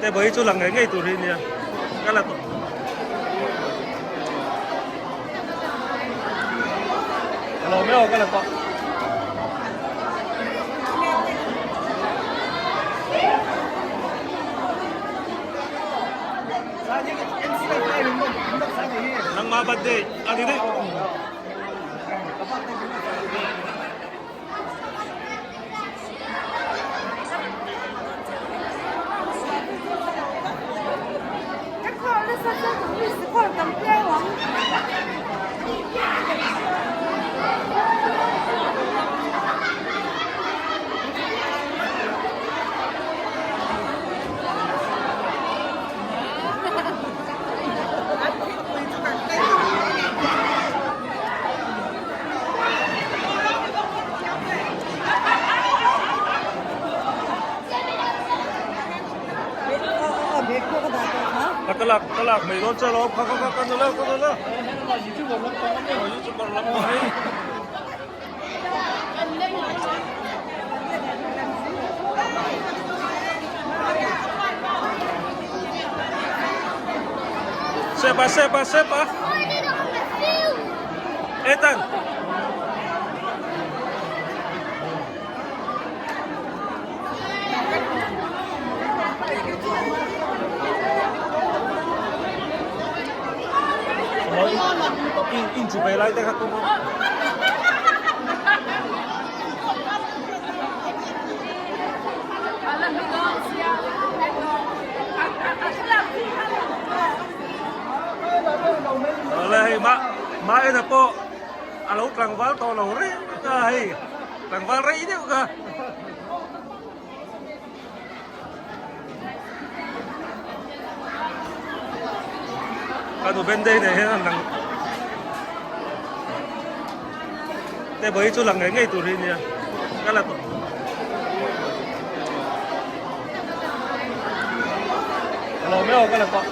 Te bawi chu lang ngei ngei tur hi nia ka la tawh. Ka lawm e aw ka la tawh. Nangma birthday ani daih. Ka lak ka lak mai dawn che lo kha kha kha ka nula ka nula youtuber lam pang hei Sepa sepa sepa Ethan In in chi lai te kha tum Awle hei mah mah en a pawh a lo tlangval tawh lo reng a hei tlangval rei deuh kha. Ka nu bendei nen hian an lang te bawi chu lang ngei ngei tur hi nia ka la tawh. Ka lawm e aw ka la tawh.